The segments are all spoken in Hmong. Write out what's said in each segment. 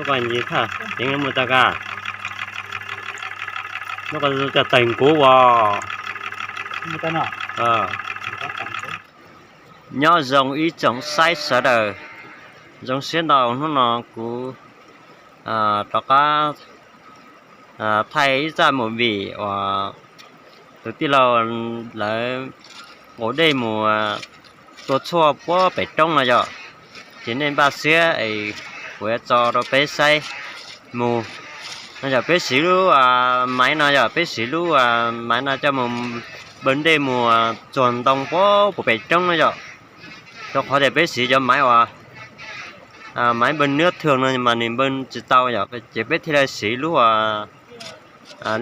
Koj ncig thaj ceev mus tag ka. Nub ko cov tawg nkuv as. Nyob zoo ib tsoom saib sawv daws, zoo siab ntau hnub no kuv rov qab thaij ib zaj movie uas tus tij laug lawv nqus dej mus tua tshuaj puag pem roob no yom. Ces nej npaj siab es kuv yuav tso rau peb saib mus. No yog peb siv lub maiv no yog peb siv lub maiv no coj mus npawg dej mus txuag ntoo puag pem roob no yom. Rau qhov tias peb siv cov maiv uas maiv npawg nws thường no mas nws npawg tsis tau yom, ces peb thiaj li siv lub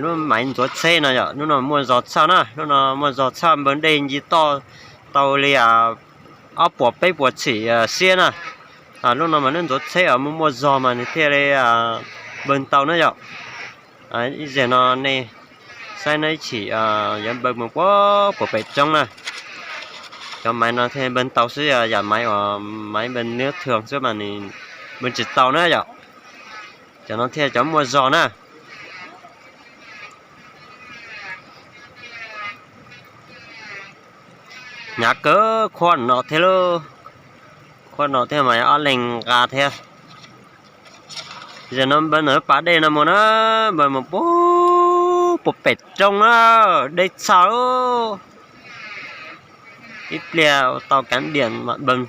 lub maiv ntxuav tsheb no yom. Lub no muaj zog tshaj na, lub no muaj zog tshaj npawg dej nce toj tau li ob puas peb puas tshim siab na. Lub no mas lub ntxuav tsheb uas muaj muaj zog mas nws thiaj li npawg tau na yom. Ib zaug no nej saib no ib chim yuav npawg mus puag pem roob na. Cov maiv no thiaj npawg tau xwb, yam maiv uas maiv npawg nws thường xwb mas nws npawg tsis tau na yom. Cov no thiaj cov muaj zog na. Hnyav kawg, khuab no thiab lauj, khuab no thiab mas ob leeg nqa thiab. Zaum no npawg ntawm pas dej no mus na, npawg mus puag pem roob na, deb tshaj. Ib pliag tau kav diam mam npawg.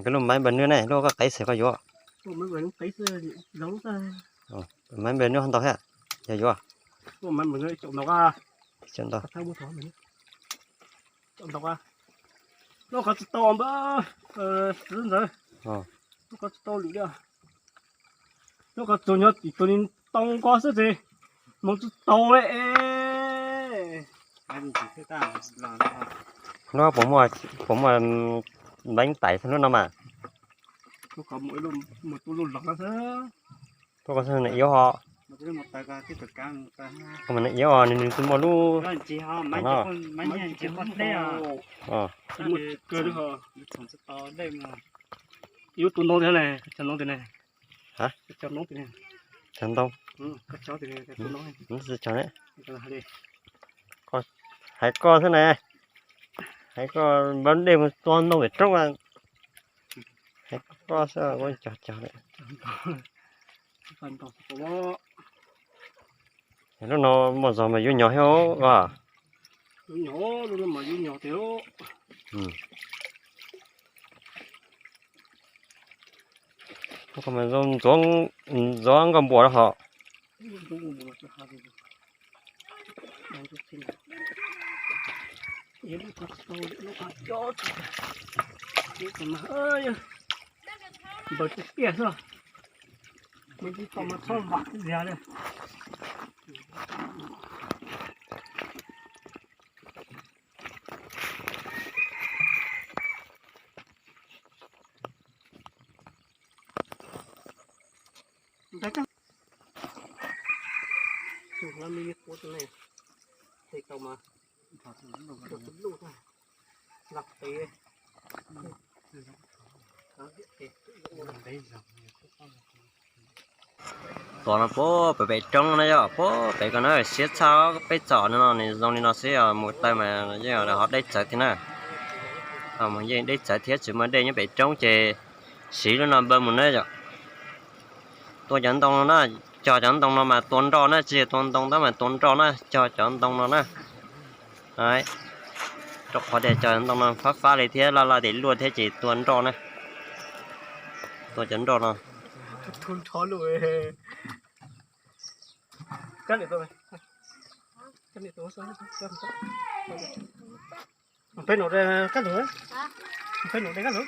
Koj lub maiv npawg nws ne, lub koj qev xwb koj yuav. Maiv npawg nws ntau thiab, yog yuav. Lub qhov tsis tau npawg, xwb ntawd. Lub qhov tsis tau lwm li. Lub qhov tsuas nyob tim tus ni tau nqo xwb ces moog tsis tau li. Lub puas muaj, puas muaj npeeb tais lub no mas. Lub qhov tsuas nws iab ho, nws iab ho nws tsis muaj lub no. Cov ntoo, cov ntoo, hais koj xwb na, hais koj npawg dej mus tua ntoo pem roob, hais koj xwb, cog cog. Lub no muaj zog mas yuav nyog thiab os. Ntxuav nkauj npua hos. Npawg tsis tiaj xwb, npawg tsis tau mas txhob vam zias li. Txoj no puag pem pem roob na yom, puag pem ko na, siab tshaj peb txoj no, nws zoo li no xwb os, mus tawm mas yeej ho deb txawv thiab na. Yeej deb txawv thiab, tsis muaj dej nyob pem roob ces siv lub no npawg mus na yom. Tua cov ntoo no na, cog cov ntoo no mas tua nroj na, tsis yog tua ntoo tab mas tua nroj na, cog cov ntoo no na. Rau qhov tias cov ntoo no fab fab li thiab laj laj tim luaj thiab ces tua nroj na. Tua cov nroj no. Peb num, peb num, peb num, peb num.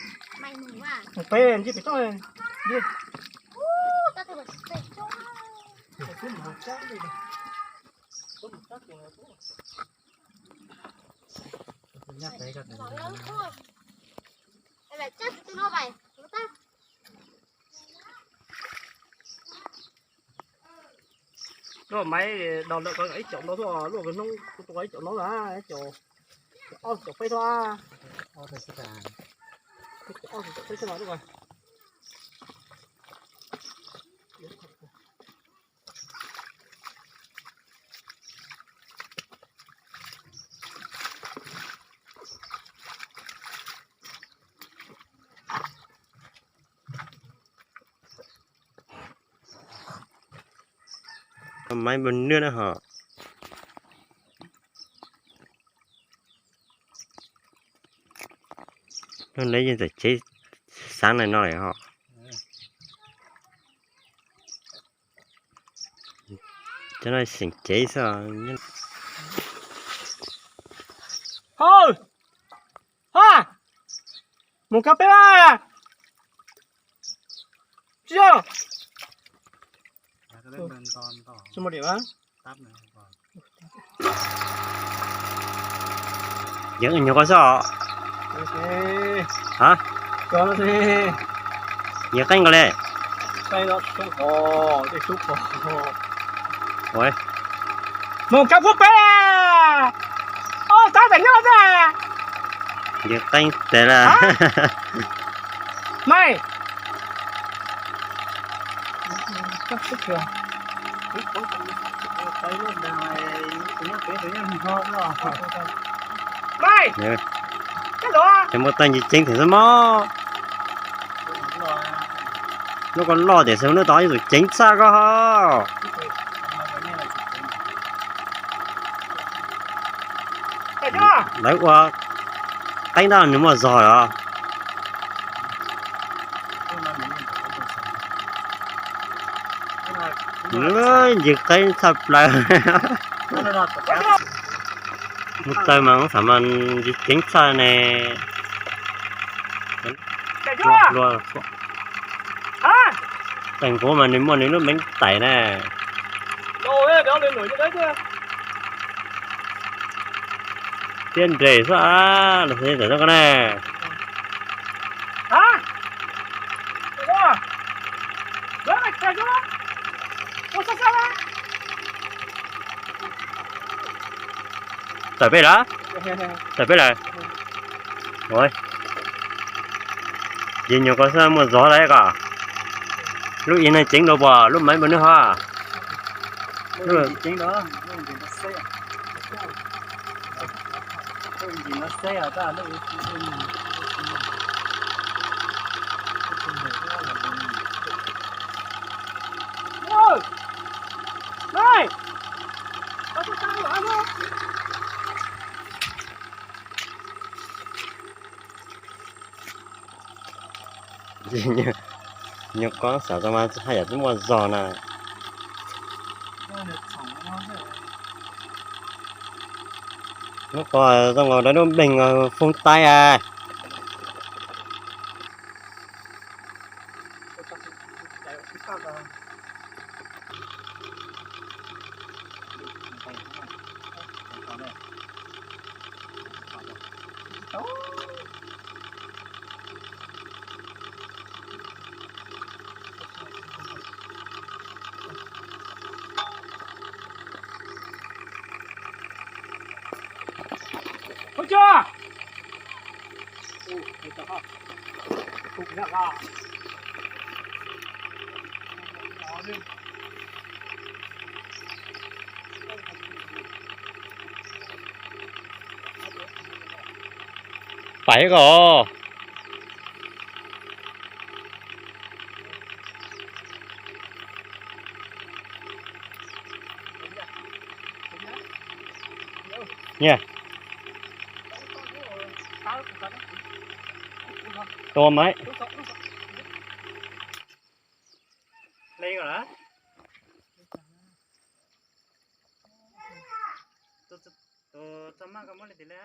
Tuaj maiv dos lawm ko ib caum ntau tuaj, luaj hnub kuv tua ib caum ntau na, ib caum ob caum peb tuaj. Ib caum ob caum peb tuaj. Maiv npua nwj na ho. Hnub no yeej txawm cev xaav na no lawm ho. Cov no xeem cev xwb. Hov, ha, mus kab peb a. Tsis yog. Tsis muaj dim a. Yeej nyuag ko xwb os. Ha, yeej qeeb nkaus li. Mus kab peb. Ob tab tes nyob ntag. Yeej qeeb tes lawm. Maiv. Maiv. Cov npua tawg ntsis ceev thaum xwb mog. Lub ko loj tiam sis lub tod ib tug ceev tshaj koj ho. Lawv ua qeeb tab nws muaj zog os. Ncig qeeb tshaj plaws. Mus tawg mas xav mas ncig ceev tshaj ne. Tawg nqub mas nws muaj nws lub meev tais na. Thiab nres xwb los xwb tawm ko na. Tawm peb lawm, tawm peb lawm. Ces nyuag ko xwb muaj zog lawm ko. Lub ib no ceev dua puas lub maiv npua nwj ho. Nyuag ko xav tau mas haj yam twb muaj zog na. Lub ko zoo nkaus dawb dub npeeg foob taib a. Pais ko. Nyiaj. Tua maiv. Tus txaj maj koj muab li tim li.